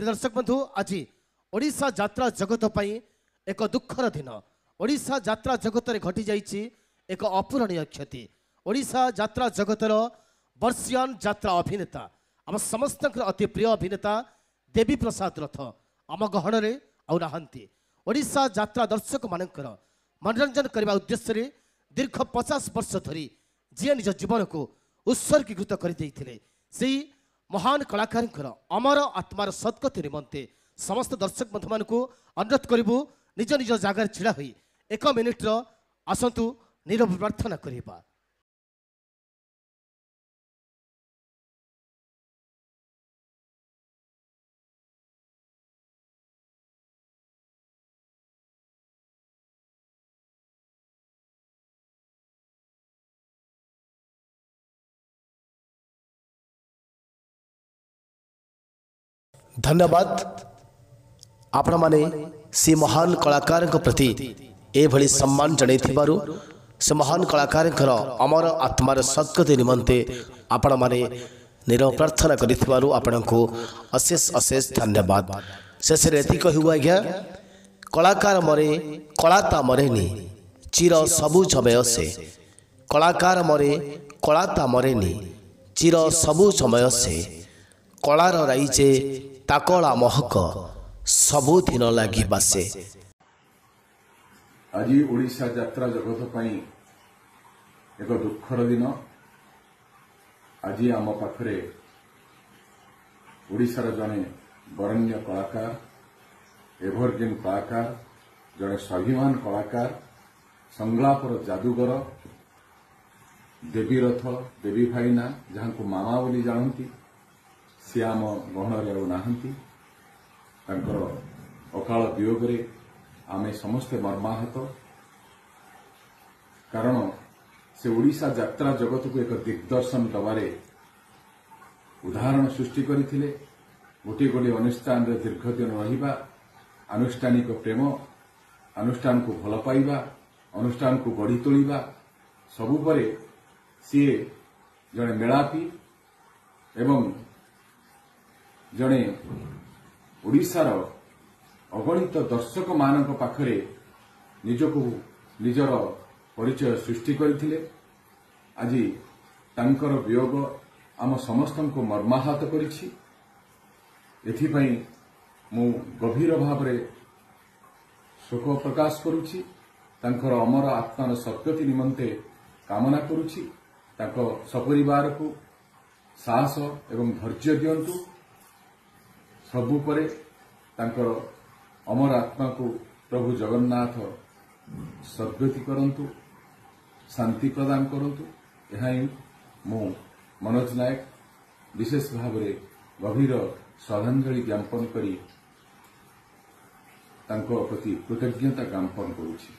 ଦର୍ଶକ ବନ୍ଧୁ, ଆଜି ଓଡ଼ିଶା ଯାତ୍ରା ଜଗତ ପାଇଁ ଏକ ଦୁଃଖର ଦିନ। ଓଡ଼ିଶା ଯାତ୍ରା ଜଗତରେ ଘଟିଯାଇଛି ଏକ ଅପୂରଣୀୟ କ୍ଷତି। ଓଡ଼ିଶା ଯାତ୍ରା ଜଗତର ବର୍ଷିୟାନ ଯାତ୍ରା ଅଭିନେତା, ଆମ ସମସ୍ତଙ୍କର ଅତି ପ୍ରିୟ ଅଭିନେତା ଦେବୀ ପ୍ରସାଦ ରଥ ଆମ ଗହଣରେ ଆଉ ନାହାନ୍ତି। ଓଡ଼ିଶା ଯାତ୍ରା ଦର୍ଶକମାନଙ୍କର ମନୋରଞ୍ଜନ କରିବା ଉଦ୍ଦେଶ୍ୟରେ ଦୀର୍ଘ 50 ବର୍ଷ ଧରି ଯିଏ ନିଜ ଜୀବନକୁ ଉତ୍ସର୍ଗୀକୃତ କରିଦେଇଥିଲେ, ସେଇ ମହାନ କଳାକାରଙ୍କର ଅମର ଆତ୍ମାର ସଦ୍ଗତି ନିମନ୍ତେ ସମସ୍ତ ଦର୍ଶକ ବନ୍ଧୁମାନଙ୍କୁ ଅନୁରୋଧ କରିବୁ, ନିଜ ନିଜ ଜାଗାରେ ଛିଡ଼ା ହୋଇ 1 ମିନିଟ୍ର ଆସନ୍ତୁ ନୀରବ ପ୍ରାର୍ଥନା କରିବା। ଧନ୍ୟବାଦ। ଆପଣମାନେ ସେ ମହାନ କଳାକାରଙ୍କ ପ୍ରତି ଏଭଳି ସମ୍ମାନ ଜଣାଇଥିବାରୁ, ସେ ମହାନ କଳାକାରଙ୍କର ଅମର ଆତ୍ମାର ସଦ୍ଗତି ନିମନ୍ତେ ଆପଣମାନେ ନିରବ ପ୍ରାର୍ଥନା କରିଥିବାରୁ ଆପଣଙ୍କୁ ଅଶେଷ ଅଶେଷ ଧନ୍ୟବାଦ। ଶେଷରେ ଏତିକି କହିବୁ ଆଜ୍ଞା, କଳାକାର ମରେ କଳା ତା ମରେନି, ଚିର ସବୁଜମୟ ସେ। କଳାକାର ମରେ କଳା ତା ମରେନି, ଚିର ସବୁଜମୟ ସେ। କଳାର ରାଇଜେ ତା କଳା ମହକ ସବୁଦିନ ଲାଗି ବାସେ। ଆଜି ଓଡ଼ିଶା ଯାତ୍ରା ଜଗତ ପାଇଁ ଏକ ଦୁଃଖର ଦିନ। ଆଜି ଆମ ପାଖରେ ଓଡ଼ିଶାର ଜଣେ ବରେଣ୍ୟ କଳାକାର, ଏଭରଗ୍ରିନ୍ କଳାକାର, ଜଣେ ସ୍ୱାଭିମାନ କଳାକାର, ସଂଳାପର ଯାଦୁଗର ଦେବୀ ରଥ, ଦେବୀ ଭାଇନା, ଯାହାଙ୍କୁ ମାମା ବୋଲି ଜାଣନ୍ତି, ସିଏ ଆମ ଗହଣରେ ଆଉ ନାହାନ୍ତି। ତାଙ୍କର ଅକାଳ ବିୟୋଗରେ ଆମେ ସମସ୍ତେ ମର୍ମାହତ, କାରଣ ସେ ଓଡ଼ିଶା ଯାତ୍ରା ଜଗତକୁ ଏକ ଦିଗ୍ଦର୍ଶନ ଦେବାରେ ଉଦାହରଣ ସୃଷ୍ଟି କରିଥିଲେ। ଗୋଟିଏ ଗୋଟିଏ ଅନୁଷ୍ଠାନରେ ଦୀର୍ଘ ଦିନ ରହିବା, ଆନୁଷ୍ଠାନିକ ପ୍ରେମ, ଅନୁଷ୍ଠାନକୁ ଭଲ ପାଇବା, ଅନୁଷ୍ଠାନକୁ ଗଢ଼ି ତୋଳିବା, ସବୁ ପରେ ସିଏ ଜଣେ ମେଳାପୀ ଏବଂ ଜଣେ ଓଡ଼ିଶାର ଅଗଣିତ ଦର୍ଶକମାନଙ୍କ ପାଖରେ ନିଜକୁ ନିଜର ପରିଚୟ ସୃଷ୍ଟି କରିଥିଲେ। ଆଜି ତାଙ୍କର ବିୟୋଗ ଆମ ସମସ୍ତଙ୍କୁ ମର୍ମାହତ କରିଛି। ଏଥିପାଇଁ ମୁଁ ଗଭୀର ଭାବରେ ଶୋକ ପ୍ରକାଶ କରୁଛି। ତାଙ୍କର ଅମର ଆତ୍ମାର ସଦ୍ଗତି ନିମନ୍ତେ କାମନା କରୁଛି। ତାଙ୍କ ସପରିବାରକୁ ସାହସ ଏବଂ ଧୈର୍ଯ୍ୟ ଦିଅନ୍ତୁ। ସବୁ ପରେ ତାଙ୍କର ଅମର ଆତ୍ମାକୁ ପ୍ରଭୁ ଜଗନ୍ନାଥ ସଦ୍ଗତି କରନ୍ତୁ, ଶାନ୍ତି ପ୍ରଦାନ କରନ୍ତୁ। ଏହା ହିଁ ମୁଁ ମନୋଜ ନାୟକ ବିଶେଷ ଭାବରେ ଗଭୀର ଶ୍ରଦ୍ଧାଞ୍ଜଳି ଜ୍ଞାପନ କରି ତାଙ୍କ ପ୍ରତି କୃତଜ୍ଞତା ଜ୍ଞାପନ କରୁଛି।